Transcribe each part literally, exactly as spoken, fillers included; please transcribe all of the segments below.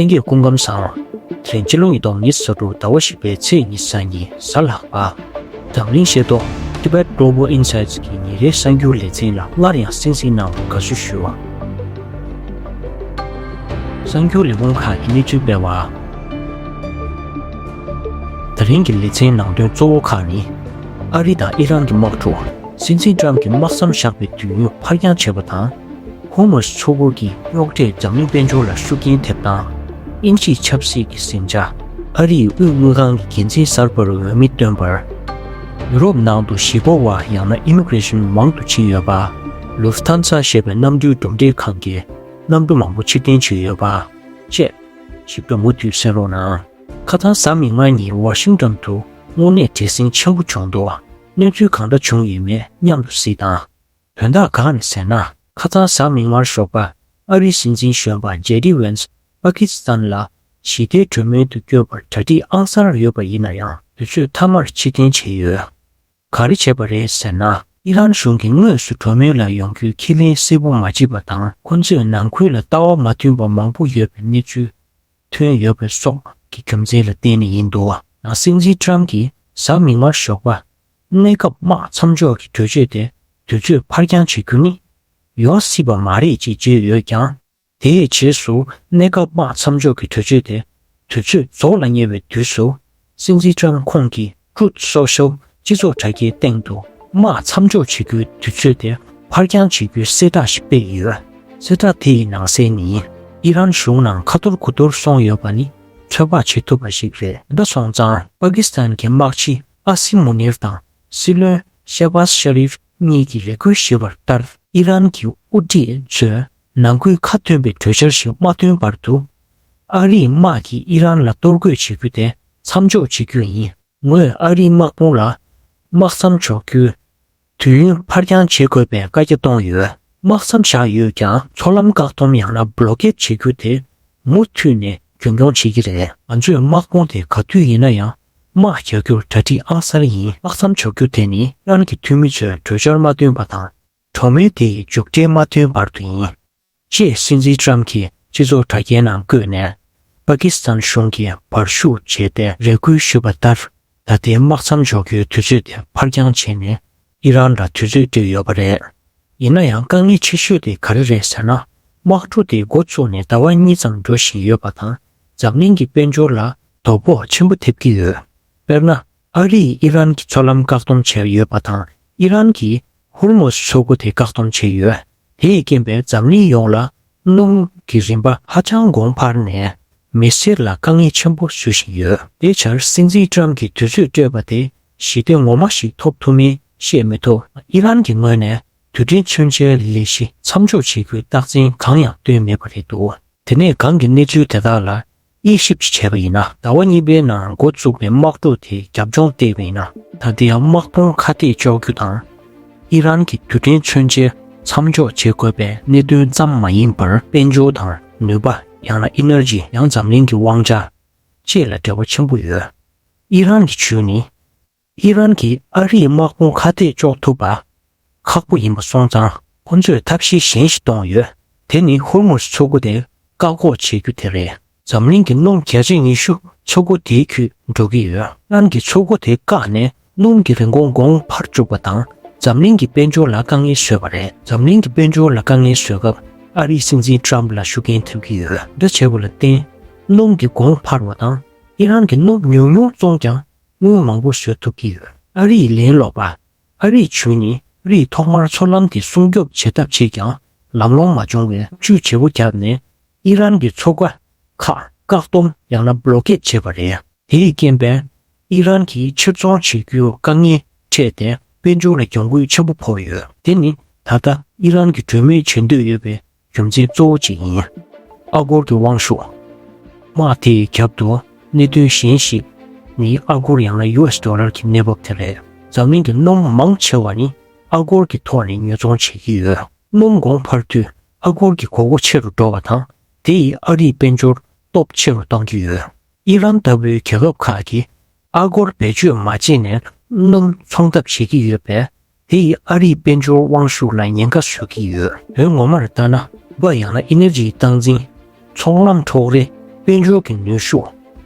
ལྷན་རྒྱས་སྐུ་ཁམས་བཟང་། དེ་རིང་སྤྱི་ལོ་ཉིས་སྟོང་ཉི་ཤུ་རྩ་དྲུག་ཟླ་བ་བཞི་པའི་ཚེས་ཉི་ཤུ་རྩ་གཉིས་གཟའ་ལྷག་པ། འཛམ་གླིང་ཤེས་རྟོགས་Tibet Global Insights གི་ཉིན་རེའི་གསར་འགྱུར་ལེ་ཚན་ལ་སླར་ཡང་གསན་གཟིགས་གནང་བར་དགའ་བསུ་ཞུ་བ། གསར་འགྱུར་ལས་ཁུངས་ཁག་གིས་གནས་ཚུལ་སྤེལ་བ། དེ་རིང་གི་ལེ་ཚན་ནང་དོན་གཙོ་བོ་ཁག་ནི། ཨ་རི་དང་ཨི་རན་གྱི་དམག་འཁྲུག་སྲིད་འཛིན་ཏྲམ་གྱིས་དམག་མཚམས་བཞག་པའི་དུས་ཡུན་ཕར་འགྱངས་བྱས་པ་དང་། ཧོར་མུ་ཛི་མཚོ་ཁུལ་གྱི་རྙོག་དྲས་འཛམ་གླིང་དཔལ་འབྱོར་ལ་ཤུགས་རྐྱེན་ཐེབས་སྟངས། དབྱིན་ཇིའི་ཆབ་སྲིད་ཀྱི་ཟིང་ཆ། ཨ་རིའི་དབུས་དངུལ་ཁང་གི་འགན་འཛིན་གསར་པར་འོས་མི་བཏོན་པར། ཡུ་རོབ་ནང་དུ་གཞིས་སྤོ་བ་ཡང་ན་ཨི་མི་གྷི་རེ་ཤན་མང་དུ་ཕྱིན་ཡོད་པ། ལུབ་ཐན་ས་ཞེས་པའི་གནམ་གྲུའི་གྲུབ་འབྲས་ཁང་གིས་གནམ་གྲུ་མང་པོ་ཕྱིར་འཐེན་བྱས་ཡོད་པ། བཅས། ཞིབ་ཕྲ་མུ་མཐུད་གསན་རོགས་གནང་། ཁ་སང་གཟའ་མིག་དམར་ཉིན་ཝ་ཤིང་ཏོན་དུ་དངོས་གནས་བྲེལ་ཟིང་ཆེན་པོ་བྱུང་འདུག་གནས་ཚུལ་གང་འདྲ་བྱུང་ཡོད་མེད་མཉམ་དུ་གཟིགས་དང་། དོན་དག་གང་རེད་ཟེར་ན། ཁ་སང་གཟའ་མིག་དམར་ཞོགས་པ་ཨ་རིའི་སྲིད་འཛིན་གཞོན་པ་ཇེ་ཌི་ཝེན་སི་པ་ཀི་སི་ཐན་ལ་ཞི་བདེའི་གྲོས་མོལ་དུ་བསྐྱོད་པར་གྲ་སྒྲིག་ཨང་གསར་ཡོད་པ་ཡིན་ན་ཡང་། དུས་ཚོད་མཐའ་མར་ཕྱིར་འཐེན་བྱས་ཡོད། ག་རེ་བྱས་པ་རེད་ཟེར་ན། ཨི་རན་གཞུང་གིས་དངོས་སུ་གྲོས་མོལ་ལ་ཡོང་རྒྱུའི་ཁས་ལེན་གསལ་པོ་མ་བྱས་པ་དང་། ཁོ་ཚོས་ནང་ཁུལ་ལ་ལྟ་བ་མ་མཐུན་པ་མང་པོ་ཡོད་པའི་གནས་ཚུལ་ཐོན་ཡོད་པ་སོགས་ཀྱི་རྒྱུ་མཚན་ལ་བརྟེན་ནས་ཡིན་འདུག་ནང་སྲིད་འཛིན་ཏྲམ་གྱིས་གཟའ་མིག་དམར་ཞོགས་པ། གནས་སྐབས་དམག་མཚམས་འཇོག་གི་གྲོས་ཆོད་དེ་དུས་ཚོད་ཕར་འགྱངས་བྱེད་རྒྱུ་ནི་ཡོང་སྲིད་པ་མ་རེད་ཅེས་བརྗོད་ཡོད་ཀྱང་། དེའི་རྗེས་སུ་གནས་སྐབས་དམག་མཚམས་འཇོག་གི་གྲོས་ཆོད་དེ་དུས་ཚོད་རྫོགས་ལ་ཉེ་བའི་དུས་སུ། སྲིད་འཛིན་ཏྲམ་ཁོང་གིས་Truth Social སྤྱི་ཚོགས་དྲ་རྒྱའི་སྟེང་དུ་དམག་མཚམས་འཇོག་བྱེད་རྒྱུའི་དུས་ཚོད་དེ་ཕར་འགྱངས་བྱེད་རྒྱུའི་གསལ་བསྒྲགས་ཤིག་སྤེལ་ཡོད། གསལ་བསྒྲགས་དེ་ཡི་ནང་གསལ་ནི། ཨི་རན་གཞུང་ནང་ཁ་ཐོར་གུ་ཐོར་སོང་ཡོད་པ་ནི་ཚོད་དཔག་བྱེད་ཐུབ་པ་ཞིག་རེད། དེ་འདྲ་སོང་ཙང་། པ་ཀི་སི་ཐན་གྱི་དམག་སྤྱི་ཨ་སི་མུ་ནིར་དང་སྲིད་བློན་ཤེ་བྷ་ཟ་ཤ་རིབ་གཉིས་ཀྱིས་རེ་སྐུལ་ཞུས་པ་ལྟར། ཨི་རན་གྱི་དབུ་ཁྲིད་ཚོས་ནང་ཁུལ་ཁ་ཐོན་པའི་གྲོས་འཆར་ཞིག་མ་བཏོན་བར་དུ། ཨ་རིའི་དམག་གིས་ཨི་རན་ལ་གཏོར་རྒོལ་བྱེད་རྒྱུ་དེ་མཚམས་འཇོག་བྱེད་རྒྱུ་ཡིན། ངོས་ཨ་རིའི་དམག་དཔུང་ལ་དམག་མཚམས་འཇོག་རྒྱུའི་དུས་ཡུན་ཕར་འགྱངས་བྱེད་དགོས་པའི་བཀའ་རྒྱ་བཏོན་ཡོད། དམག་མཚམས་བཞག་ཡོད་ཀྱང་། མཚོ་ལམ་བཀག་སྡོམ་ཡང་ན་བྷི་ལོ་ཀེད་བྱེད་རྒྱུ་དེ་མུ་མཐུད་ནས་རྒྱུན་འཁྱོངས་བྱེད་ཀྱི་རེད། ང་ཚོས་དམག་དཔུང་དེ་ག་དུས་ཡིན་ན་ཡང་དམག་རྒྱག་རྒྱུར་གྲ་སྒྲིག་ཨང་གསར་ཡིན། དམག་མཚམས་འཇོག་རྒྱུ་དེ་ནི་ཨི་རན་གྱི་འཐུས་མི་ཚོས་གྲོས་འཆར་མ་བཏོན་པ་དང་། གྲོས་མོལ་དེ་ཡི་མཇུག་སྒྲིལ་མ་ཐོན་བར་དུ་ཡིན། ཅེས་སྲིད་འཛིན་ཏྲམ་གྱིས་སྤྱི་ཚོགས་དྲ་རྒྱའི་ནང་བཀོད་ནས། པ་ཀི་སི་ཐན་གཞུང་གིས་བར་ཞུགས་བྱས་ཏེ་རེ་སྐུལ་ཞུས་པ་ལྟར། ད་ལྟའི་དམག་མཚམས་འཇོག་རྒྱུའི་དུས་ཚོད་དེ་ཕར་འགྱངས་བྱས་ནས་ཨི་རན་ལ་དུས་ཚོད་སྤྲད་ཡོད་པ་རེད། ཡིན་ན་ཡང་དཀའ་ངལ་ཆེ་ཤོས་དེ་ག་རེ་རེད་ཟེར་ན། དམག་འཁྲུག་དེ་འགོ་བཙུགས་ནས་ཟླ་བ་གཉིས་ཙམ་འགྲོ་བཞིན་ཡོད་པ་དང་། འཛམ་གླིང་གི་དཔལ་འབྱོར་ལ་དོ་ཕོག་ཆེན་པོ་ཐེབས་ཀྱི་ཡོད། དཔེར་ན། ཨ་རིས་ཨི་རན་གྱི་མཚོ་ལམ་བཀག་སྡོམ་བྱས་ཡོད་པ་དང་། ཨི་རན་གྱིས་ཧུར་མུ་ཛི་མཚོ་ཁུག་དེ་བཀག་སྡོམ་བྱས་ཡོད། དེས་རྐྱེན་པས་འཛམ་གླིང་ཡོངས་ལ་སྣུམ་གྱི་རིན་པ་ཧ་ཅང་གོང་འཕར་ནས། མི་སེར་ལ་དཀའ་ངལ་ཆེན་པོ་བཟོ་བཞིན་ཡོད། དེའི་ཕྱིར་སྲིད་འཛིན་ཏྲམ་གྱིས་དུས་ཚོད་སྤྲད་པ་དེ་ཞི་བདེ་ངོ་མ་ཞིག་ཐོབ་ཐུབ་མིན་བཤད་མི་ཐུབ། ཨི་རན་གྱི་ངོས་ནས་དུས་དྲན་མཚོན་ཆའི་ལས་གཞི་མཚམས་འཇོག་བྱེད་རྒྱུའི་རྟགས་མཚན་གང་ཡང་བཏོན་མེད་པ་རེད་འདུག་དེ་ནས་གོང་གི་གནས་ཚུལ་དེ་དག་ལ་དབྱེ་ཞིབ་ཅིག་བྱས་པ་ཡིན་ན། ཟླ་བ་གཉིས་པའི་ནང་འགོ་བཙུགས་པའི་དམག་འཁྲུག་དེའི་རྒྱབ་ལྗོངས་བལྟས་པ་ཡིན་ན། ད་ལྟའི་དམག་དཔུང་ཁ་གཏད་གཅོག་རྒྱུ་དང་། ཨི་རན་གྱི་དུས་དྲན་མཚོན་ཆའི་མཚམས་འཇོག་བྱེད་དགོས་པའི་གནད་དོན་ཙམ་མ་ཡིན་པར། དཔལ་འབྱོར་དང་ནུས་པ། ཡང་ན་ཨི་ནར་ཇི། ཡང་འཛམ་གླིང་གི་དབང་ཆ་བཅས་ལ་འབྲེལ་བ་ཆེན་པོ་ཡོད། ཨི་རན་གྱི་ཇུས་ནི། ཨི་རན་གྱིས་ཨ་རིའི་དམག་དཔུང་ཁ་གཏད་གཅོག་ཐུབ་པ་ཁག་པོ་ཡིན་པ་སོང་ཙང་། ཁོ་ཚོས་ཐབས་ཤེས་གཞན་ཞིག་གཏོང་ཡོད། དེ་ནི་ཧུར་མུ་ཛི་མཚོ་ཁུག་དེ་བཀག་འགོག་བྱེད་རྒྱུ་དེ་རེད། འཛམ་གླིང་གི་སྣུམ་བརྒྱ་ཆ་ཉི་ཤུ་མཚོ་ཁུག་དེའི་བརྒྱུད་འགྲོ་གི་ཡོད། ཨི་རན་གྱིས་མཚོ་ཁུག་དེ་བཀག་ནས་སྣུམ་གྱི་རིན་གོང་གོང་འཕར་བཅུག་པ་དང་། འཛམ་གླིང་གི་དཔལ་འབྱོར་ལ་དཀའ་ངལ་བཟོས་པ་རེད། འཛམ་གླིང་གི་དཔལ་འབྱོར་ལ་དཀའ་ངལ་བཟོས་སྐབས། ཨ་རིའི་སྲིད་འཛིན་ཏྲམ་ལ་ཤུགས་རྐྱེན་ཐེབས་ཀྱི་ཡོད། འདི་བྱས་པ་ལ་བརྟེན། སྣུམ་གྱི་གོང་འཕར་བ་དང་། ཨི་རན་གྱིས་སྣུམ་ཉུང་ཉུང་བཙོངས་ཀྱང་། དངུལ་མང་པོ་བཟོ་ཐུབ་ཀྱི་ཡོད། ཨ་རིའི་ལན་སློག་པ། ཨ་རིའི་ཇུས་ནི། རིགས་ཐོག་མར་མཚོ་ལམ་དེ་སྲུང་སྐྱོབ་བྱེད་ཐབས་བྱས་ཀྱང་། ལམ་ལྷོང་མ་བྱུང་བས། བཅུད་བརྗེ་པོ་བརྒྱབ་ནས། ཨི་རན་གྱི་མཚོ་ཁ་ཁག་བཀག་སྡོམ་ཡང་ན་བྷི་ལོ་ཀེད་བྱས་པ་རེད། དེའི་རྐྱེན་པས། ཨི་རན་གྱིས་ཕྱིར་ཚོང་བྱེད་རྒྱུར་དཀའ་ངལ་འཕྲད་དེ། དཔལ་འབྱོར་ལ་གྱོང་གུད་ཆེན་པོ་ཕོག་ཡོད། དེ་ནི་ད་ལྟ་ཨི་རན་གྱིས་གྲོས་མོལ་བྱེད་འདོད་ཡོད་པའི་རྒྱུ་མཚན་གཙོ་བོ་གཅིག་ཡིན། ཨ་སྒོར་གྱི་དབང་ཤུགས། དམག་དེའི་རྒྱབ་ཏུ་གནད་དོན་གཞན་ཞིག་ནི་ཨ་སྒོར་ཡང་ན་ཡུ་ཨེས་ཌོ་ལར་གྱི་གནས་བབ་དེ་རེད། འཛམ་གླིང་གི་སྣུམ་མང་ཆེ་བ་ནི་ཨ་སྒོར་གྱི་ཐོག་ནས་ཉོ་ཚོང་བྱེད་ཀྱི་ཡོད། སྣུམ་གོང་འཕར་དུས་ཨ་སྒོར་གྱི་དགོས་མཁོ་ཆེ་རུ་འགྲོ་བ་དང་། དེ་ཡིས་ཨ་རིའི་དཔལ་འབྱོར་སྟོབས་ཆེ་རུ་གཏོང་གི་ཡོད། ཨི་རན་ལྟ་བུའི་རྒྱལ་ཁབ་ཁག་གིས་ཨ་སྒོར་བེད་སྤྱོད་མ་བྱས་ནས་སྣུམ་ཚོང་ཐབས་བྱེད་ཀྱི་ཡོད་པས། དེ་ཡིས་ཨ་རིའི་དཔལ་འབྱོར་དབང་ཤུགས་ལ་ཉེན་ཁ་བཟོ་གི་ཡོད། དོན་ངོ་མར་ལྟ་ན། འབའ་ཡང་ན་ཨི་ནར་ཇིའི་སྟངས་འཛིན། ཚོང་ལམ་འཕྲོག་རེས་ དཔལ་འབྱོར་གྱི་ནུས་ཤུགས།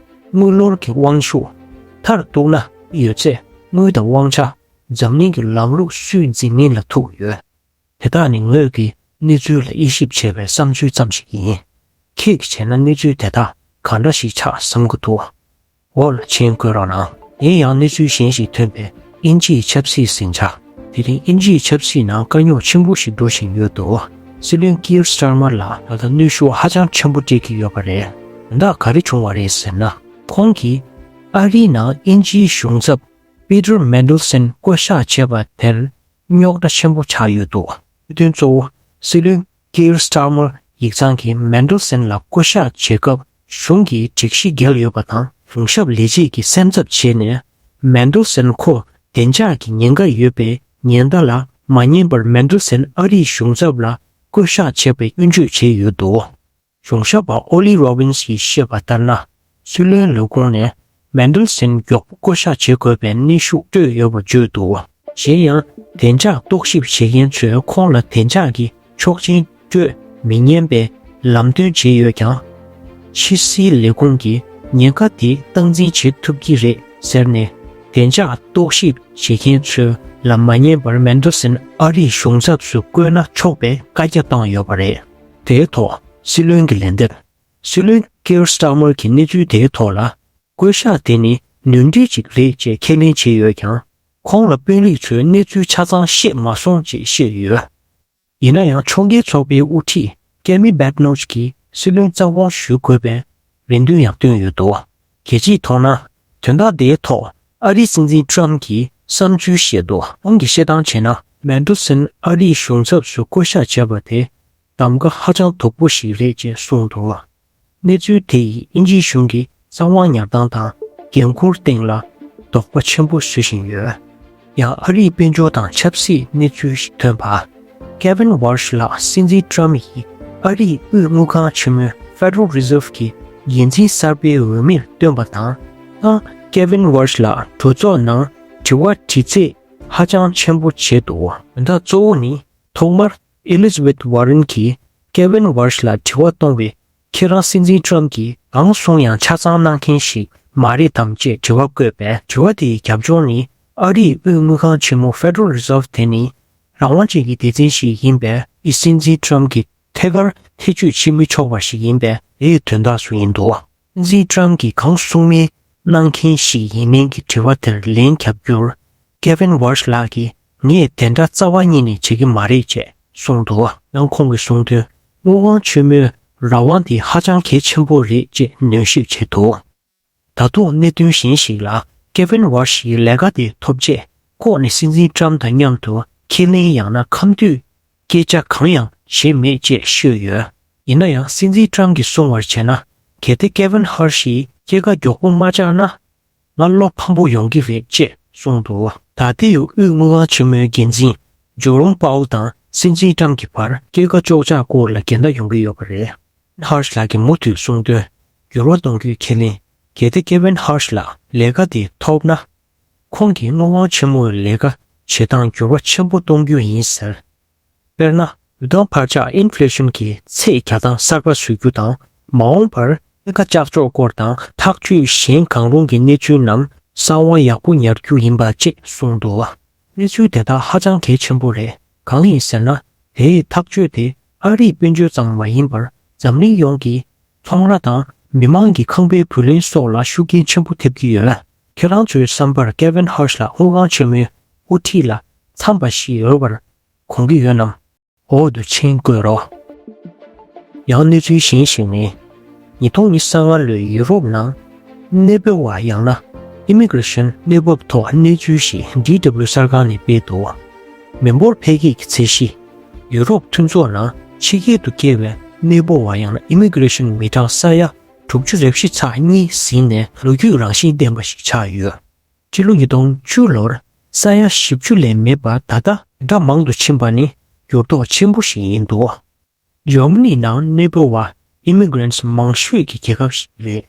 དངུལ་ལོར་གྱི་དབང་ཤུགས། མཐར་གཏུགས་ན་ཡོད་ཚད། དངུལ་དང་དབང་ཆ། འཛམ་གླིང་གི་ལམ་ལུགས་སུས་འཛིན་མིན་ལ་ཐུག་ཡོད། དེ་དག་ནི་ངོས་ཀྱིས་གནས་ཚུལ་ལ་དབྱེ་ཞིབ་བྱས་པའི་བསམ་ཚུལ་ཙམ་ཞིག་ཡིན། ཁྱེད་ཀྱིས་བྱས་ན་གནས་ཚུལ་དེ་དག་གང་འདྲ་ཞིག་ཆགས་བསམ་གྱི་འདུག་འོག་ལ་མཆན་བཀོད་རོགས་གནང་། ཡིན་ཡང་གནས་ཚུལ་གཞན་ཞིག་ཐོན་པས། དབྱིན་ཇིའི་ཆབ་སྲིད་ཟིང་ཆ། དེ་རིང་དབྱིན་ཇིའི་ཆབ་སྲིད་ནང་དཀའ་རྙོག་ཆེན་པོ་ཞིག་འགྲོ་བཞིན་ཡོད་འདུག་སྲིད་བློན་ཀིར་སྟར་མར་ལ་ད་ལྟ་གནོན་ཤུགས་ཧ་ཅང་ཆེན་པོ་སྤྲད་ཀྱི་ཡོད་པ་རེད། དོན་དག་ག་རེ་བྱུང་བ་རེད་ཟེར་ན། ཁོང་གིས་ཨ་རིའི་ནང་དབྱིན་ཇིའི་གཞུང་ཚབ་པི་ཏར་མན་ཌེལ་སན་བསྐོ་བཞག་བྱས་པ་དེར་རྙོག་དྲ་ཆེན་པོ་ཆགས་ཡོད་འདུག་དཔེ་དོན་གཙོ་བོ། སྲིད་བློན་ཀིར་སྟར་མར་ཡིག་ཚང་གིས་མན་ཌེལ་སན་ལ་བསྐོ་བཞག་བྱེད་སྐབས་གཞུང་གིས་སྒྲིག་གཞི་འགལ་ཡོད་པ་དང་། གཞུང་ཞབས་ལས་བྱེད་ཀྱིས་སེམས་འཚབ་བྱས་ནས། མན་ཌེལ་སན་ཁོ་བདེ་འཇགས་ཀྱི་ཉེན་ཁ་ཡོད་པའི་ཉེན་བརྡ་ལ་མ་ཉན་པར། མན་ཌེལ་སན་ཨ་རིའི་གཞུང་ཚབ་ལ་བསྐོ་བཞག་བྱས་པའི་སྐྱོན་བརྗོད་བྱས་ཡོད་འདུག་གཞུང་ཞབས་པ་ཨོ་ལི་རོ་བིན་སིས་བཤད་པ་ལྟར་ན། སྲིད་བློན་ལས་ཁུངས་ནས་མན་ཌེལ་སན་མགྱོགས་པོ་བསྐོ་བཞག་བྱེད་དགོས་པའི་གནོན་ཤུགས་སྤྲོད་ཡོད་པར་བརྗོད་འདུག་གཞན་ཡང་། བདེ་འཇགས་རྟོག་ཞིབ་བྱེད་མཁན་ཚོས་ཁོང་ལ་བདེ་འཇགས་ཀྱི་ཆོག་མཆན་སྤྲོད་མི་ཉན་པའི་ལམ་སྟོན་བྱས་ཡོད་ཀྱང་། ཕྱི་སྲིད་ལས་ཁུངས་ཀྱིས་ཉེན་ཁ་དེ་སྟངས་འཛིན་བྱེད་ཐུབ་ཀྱི་རེད་ཟེར་ནས། བདེ་འཇགས་རྟོག་ཞིབ་བྱེད་མཁན་ཚོ་ལ་མ་ཉན་པར་མན་ཌེལ་སན་ཨ་རིའི་གཞུང་ཚབ་སུ་བསྐོས་ན་ཆོག་པའི་བཀའ་རྒྱ་བཏང་ཡོད་པ་རེད། དེའི་ཐོག་སྲིད་བློན་གྱི་ལན་འདེབས། སྲིད་བློན་ཀིར་སྟར་མར་གྱིས་གནས་ཚུལ་དེའི་ཐོག་ལ། བསྐོ་བཞག་དེ་ནི་ནོར་འཁྲུལ་ཅིག་རེད་ཅེས་ཁས་ལེན་བྱས་ཡོད་ཀྱང་། ཁོང་ལ་དཔོན་རིགས་ཚོས་གནས་ཚུལ་ཆ་ཚང་ཤེས་མ་སོང་ཅེས་བཤད་ཡོད། ཡིན་ན་ཡང་། ཕྱོགས་འགལ་ཚོགས་པའི་དབུ་ཁྲིད་ཀེ་མི་བེད་ནོ་ཆི་གིས་སྲིད་བློན་རྩ་དགོངས་ཞུ་དགོས་པའི་རེ་འདུན་ཡང་བཏོན་ཡོད་འདུག་གལ་ཆེའི་མཐོང་སྣང་། དོན་དག་དེའི་ཐོག་ཨ་རིའི་སྲིད་འཛིན་ཏྲམ་གྱིས་བསམ་ཚུལ་བཤད་འདུག་ཁོང་གིས་བཤད་སྟངས་བྱས་ན། མན་ཌེལ་སན་ཨ་རིའི་གཞུང་ཚབ་སུ་བསྐོ་བཞག་བྱས་པ་དེ་གདམ་ག་ཧ་ཅང་སྡུག་པོ་ཞིག་རེད་ཅེས་གསུངས་འདུག་གནས་ཚུལ་དེ་ཡིས་དབྱིན་ཇིའི་གཞུང་གི་རྩ་དབང་ཉར་སྟངས་དང་འགན་འཁུར་སྟེང་ལ་དོགས་པ་ཆེན་པོ་བཟོ་བཞིན་ཡོད། ཡང་ཨ་རིའི་དཔལ་འབྱོར་དང་ཆབ་སྲིད་གནས་ཚུལ་ཞིག་ཐོན་པ། ཀེ་ཝིན་ཝར་ཤི་ལགས་སྲིད་འཛིན་ཏྲམ་ཡིས་ཨ་རིའི་དབུས་དངུལ་ཁང་ཆེན་མོའི་Federal Reserve གྱི་འགན་འཛིན་གསར་པའི་འོས་མིར་བཏོན་པ་དང་། ཡང་ཀེ་ཝིན་ཝར་ཤི་ལགས་གྲོས་ཚོགས་ནང་དྲི་བ་དྲི་རྩད་ཧ་ཅང་ཆེན་པོ་བྱས་འདུག་དོན་དག་གཙོ་བོ་ནི། ཐོག་མར་ཨེ་ལི་ཛ་བེད་ཝར་རན་གྱིས་ཀེ་ཝིན་ཝར་ཤི་ལ་དྲི་བ་གཏོང་བའི། ཁྱེད་རང་སྲིད་འཛིན་ཏྲམ་གྱིས་གང་གསུང་ཡང་ཆ་ཚང་གནང་མཁན་ཞིག་མ་རེད་དམ་ཅེས་དྲི་བ་བཀོད་པས། དྲི་བ་དེའི་རྒྱབ་ལྗོངས་ནི། ཨ་རིའི་དབུས་དངུལ་ཁང་ཆེན་མོ་Federal Reserve དེ་ནི་རང་དབང་ཅན་གྱི་སྡེ་ཚན་ཞིག་ཡིན་པས། ཨི་སྲིད་འཛིན་ཏྲམ་གྱིས་ཐད་ཀར་ཐེ་བྱུས་བྱེད་མི་ཆོག་པ་ཞིག་ཡིན་པས། དེའི་དོན་དག་སུ་ཡིན་འདུག་སྲིད་འཛིན་ཏྲམ་གྱིས་གང་གསུང་མིན་གནང་མཁན་ཞིག་ཡིན་མིན་གྱི་དྲི་བ་དེར་ལན་བརྒྱབ་རྒྱུར། ཀེ་ཝིན་ཝར་ཤི་ལགས་ཀྱིས་ངས་དེ་འདྲ་རྩ་བ་ཉིད་ནས་བྱེད་ཀྱི་མ་རེད་ཅེས་གསུངས་འདུག་ཡང་ཁོང་གིས་གསུངས་དོན། དངུལ་དབང་ཆེན་མོའི་རང་དབང་དེ་ཧ་ཅང་གལ་ཆེན་པོ་རེད་ཅེས་ནན་བཤད་བྱས་འདུག་ད་དུང་གནད་དོན་གཞན་ཞིག་ལ། ཀེ་ཝིན་ཝར་ཤིའི་ལས་ཀ་དེ་ཐོབ་རྗེས་ཁོང་ནས་སྲིད་འཛིན་ཏྲམ་དང་མཉམ་དུ་ཁས་ལེན་ཡང་ན་ཁ་མཐུན་སྐད་ཆ་གང་ཡང་བྱས་མེད་ཅེས་ཤོད་ཡོད། ཡིན་ན་ཡང་སྲིད་འཛིན་ཏྲམ་གྱིས་གསུང་བར་བྱས་ན། གལ་ཏེ་ཀེ་ཝིན་ཧར་ཤིས་སྐྱེད་ཀ་མགྱོགས་པོ་མ་བཅག་ན། ང་བློ་ཕམ་པོ་ཡོང་གི་རེད་ཅེས་གསུངས་འདུག་ད་ལྟའི་དབུས་དངུལ་ཁང་ཆེན་མོའི་འགན་འཛིན་ཇོ་རོམ་པའོ་དང་སྲིད་འཛིན་ཏྲམ་གྱི་བར་སྐྱེད་ཀ་ལྕོགས་འཇགས་སྐོར་ལ་འགལ་ཟླ་ཡོང་གི་ཡོད་པ་རེད། ཧར་ཤི་ལགས་ཀྱིས་མུ་མཐུད་གསུངས་དོན། འགྱུར་བ་གཏོང་རྒྱུའི་ཁས་ལེན། གལ་ཏེ་ཀེ་ཝིན་ཧར་ཤི་ལགས་ལས་ཀ་དེ་ཐོབ་ན། ཁོང་གིས་དངུལ་དབང་ཆེན་མོའི་ལས་ཀ་བྱེད་སྟངས་འགྱུར་བ་ཆེན་པོ་གཏོང་རྒྱུ་ཡིན་ཟེར། དཔེར་ན། འབུམ་ཐང་བར་ཆད་ཨིན་ཕི་ལེ་ཤན་གྱི་ཚད་བརྒྱ་དང་གསར་པ་བཟོ་རྒྱུ་དང་། མ་འོངས་པར་སྐྱེད་ཀ་ལྕགས་ཕྱོགས་སྐོར་དང་ཐག་གཅོད་གཞན་གང་རུང་གི་གནས་ཚུལ་རྣམས་གསང་བ་ཡག་པོ་ཉར་རྒྱུ་ཡིན་པ་བཅས་གསུངས་འདུག་གནས་ཚུལ་དེ་དག་ཧ་ཅང་གལ་ཆེན་པོ་རེད། གང་ཡིན་ཟེར་ན། དེའི་ཐག་གཅོད་དེ་ཨ་རིའི་དཔལ་འབྱོར་ཙམ་མ་ཡིན་པར་འཛམ་གླིང་ཡོངས་ཀྱི་ཚོང་ར་དང་མི་མང་གི་ཁང་པའི་བུ་ལོན་སོགས་ལ་ཤུགས་རྐྱེན་ཆེན་པོ་ཐེབས་ཀྱི་ཡོད། ཁྱེད་རང་ཚོའི་བསམ་པར་ཀེ་ཝིན་ཧར་ཤི་ལགས་དངུལ་ཁང་ཆེན་མོའི་དབུ་ཁྲིད་ལ་འཚམ་པ་ཞིག་ཡོད་པར་དགོངས་ཀྱི་ཡོད་ནམ། འོག་ཏུ་མཆན་བཀོད་རོགས། ཡང་གནས་ཚུལ་གཞན་ཞིག་ནི། ཉིས་སྟོང་ཉི་ཤུ་རྩ་ལྔ་ལོའི་ཡུ་རོབ་ནང་གནས་སྤོ་བ་ཡང་ན་ཨི་མི་གི་རེ་ཤན་གནས་བབ་ཐོག་གནས་ཚུལ་ཞིག་ཌི་ཌབ་ལིའུ་གསར་ཁང་ནས་སྤེལ་འདུག་མི་འབོར་འཕེལ་རྒྱས་ཀྱི་ཚད་གཞི། ཡུ་རོབ་མཐུན་ཚོགས་ནང་ཕྱི་རྒྱལ་དུ་སྐྱེས་པའི་གནས་སྤོ་བ་ཡང་ན་ཨི་མི་གི་རེ་ཤན་མི་གྲངས་ས་ཡ་དྲུག་ཅུ་རེ་བཞི་ཚེག་གཉིས་ཟིན་ནས་ལོ་རྒྱུས་རང་བཞིན་ལྡན་པ་ཞིག་ཆགས་ཡོད། སྤྱི་ལོ་ཉིས་སྟོང་བཅུ་ལོར་ས་ཡ་བཞི་བཅུ་ལས་མེད་པ་ད་ལྟ་འདྲ་མང་དུ་ཕྱིན་པ་ནི་འགྱུར་ལྡོག་ཆེན་པོ་ཞིག་ཡིན་འདུག་འཇར་མ་ནི་ནང་གནས་སྤོ་བ་ཨི་མི་གི་རེན་ཊི་མང་ཤོས་ཀྱི་རྒྱལ་ཁབ་ཞིག་རེད།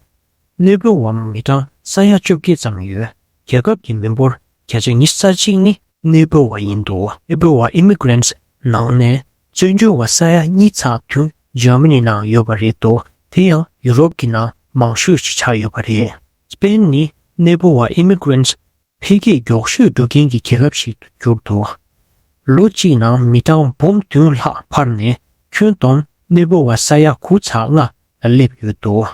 གནས་སྤོ་བ་མི་གྲངས་ས་ཡ་བཅོ་བརྒྱད་ཙམ་ཡོད། རྒྱལ་ཁབ་ཀྱི་མི་འབོར་བརྒྱ་ཆ་ཉི་ཤུ་རྩ་གཅིག་ནི་གནས་སྤོ་བ་ཡིན་འདུག་གནས་སྤོ་བ་ཨི་མི་གི་རེན་ཊི་ནང་ནས་བཙན་བྱོལ་བ་ས་ཡ་གཉིས་ཚེག་བདུན་འཇར་མ་ནི་ནང་ཡོད་པ་རེད་འདུག་དེ་ཡང་ཡུ་རོབ་ཀྱི་ནང་ མང་ཤོས་ཤིག་ཆགས་ཡོད་པ་རེད། སི་པེན་ནི་གནས་སྤོ་བ་immigrants འཕེལ་རྒྱས་མགྱོགས་ཤོས་འགྲོ་མཁན་གྱི་རྒྱལ་ཁབ་ཞིག་ཏུ་གྱུར་འདུག་ལོ་གཅིག་ནང་མི་གྲངས་འབུམ་བདུན་ལྷག་འཕར་ནས་ཁྱོན་བསྡོམས་གནས་སྤོ་བ་ས་ཡ་དགུ་ཚེག་ལྔ་ལ་སླེབས་ཡོད་འདུག་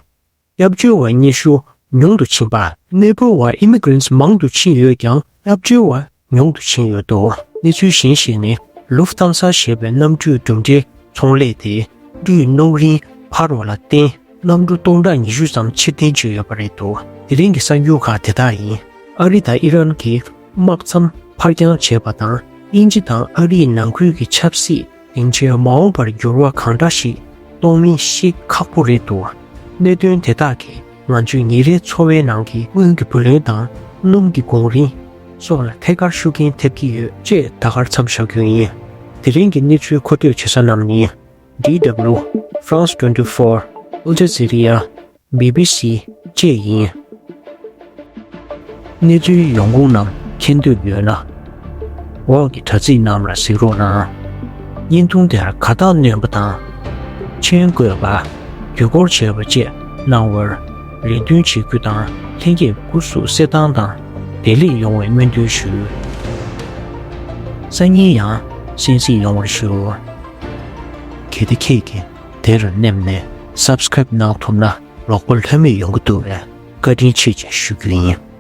སྐྱབས་བཅོལ་བ་སྙན་ཞུ་ཉུང་དུ་ཕྱིན་པ། གནས་སྤོ་བ་immigrants མང་དུ་ཕྱིན་ཡོད་ཀྱང་སྐྱབས་བཅོལ་བ་ཉུང་དུ་ཕྱིན་ཡོད་འདུག་གནས་ཚུལ་གཞན་ཞིག་ནི་Lufthansa ཞེས་པའི་གནམ་གྲུའི་གྲུབ་འབྲས་ཚོང་ལས་དེ་འགྲུལ་སྣུམ་རིན་འཕར་བ་ལ་བརྟེན་གནམ་གྲུ་སྟོང་ཕྲག་ཉི་ཤུ་ཙམ་ཕྱིར་འཐེན་བྱས་ཡོད་པ་རེད་འདུག་དེ་རིང་གི་གསར་འགྱུར་ཁག་དེ་དག་ཡིན། ཨ་རི་དང་ཨི་རན་གྱིས་དམག་མཚམས་ཕར་འགྱངས་བྱས་པ་དང་དབྱིན་ཇི་དང་ཨ་རིའི་ནང་ཁུལ་གྱི་ཆབ་སྲིད་སྡིངས་ཆའི་མ་འོངས་པར་འགྱུར་བ་གང་འདྲ་ཞིག་གཏོང་མིན་ཤེས་ཁག་པོ་རེད་འདུག་གནད་དོན་དེ་དག་གིས་ང་ཚོའི་ཉིན་རེའི་འཚོ་བའི་ནང་གི་དངུལ་གྱི་བུ་ལོན་དང་སྣུམ་གྱི་གོང་རིམ་སོགས་ལ་ཐད་ཀར་ཤུགས་རྐྱེན་ཐེབས་ཀྱི་ཡོད་ཅེས་ད་གར་མཚམས་བཞག་རྒྱུ་ཡིན། དེ་རིང་གི་གནས་ཚུལ་མཁོ་སྤྲོད་བྱེད་ས་རྣམས་ནི། ཌི་ཌབ་ལིའུ། France twenty-four, Al Jazeera, B B C བཅས་ཡིན། གནས་ཚུལ་ཡོང་ཁུངས་རྣམས་མཁྱེན་འདོད་ཡོད་ན། འོག་གི་དྲ་ཚིགས་རྣམས་ལ་གཟིགས་རོགས་གནང་། བརྙན་ཐུང་དེར་དགའ་རྟགས་སྣོན་པ་དང་། མཆན་འགོད་པ། དུས་འཁོར་བྱས་པ་བཅས་གནང་བར་རེ་འདུན་བྱེད་རྒྱུ་དང་། ལྷན་རྒྱས་སྐུ་གཟུགས་གསལ་ཐང་དང་བདེ་ལེགས་ཡོང་བའི་སྨོན་འདུན་ཞུ། སང་ཉིན་ཡང་གསན་གཟིགས་ཡོང་བར་ཞུ། གལ་ཏེ་ཁྱེད་ཀྱིས་དེར་མནན་ནས་subscribe གནང་ཐུབ་ན་རོགས་པ་ལྷོད་མེད་ཡོང་གི་འདུག་པས་བཀའ་དྲིན་ཆེ་ཞེས་ཞུ་རྒྱུ་ཡིན།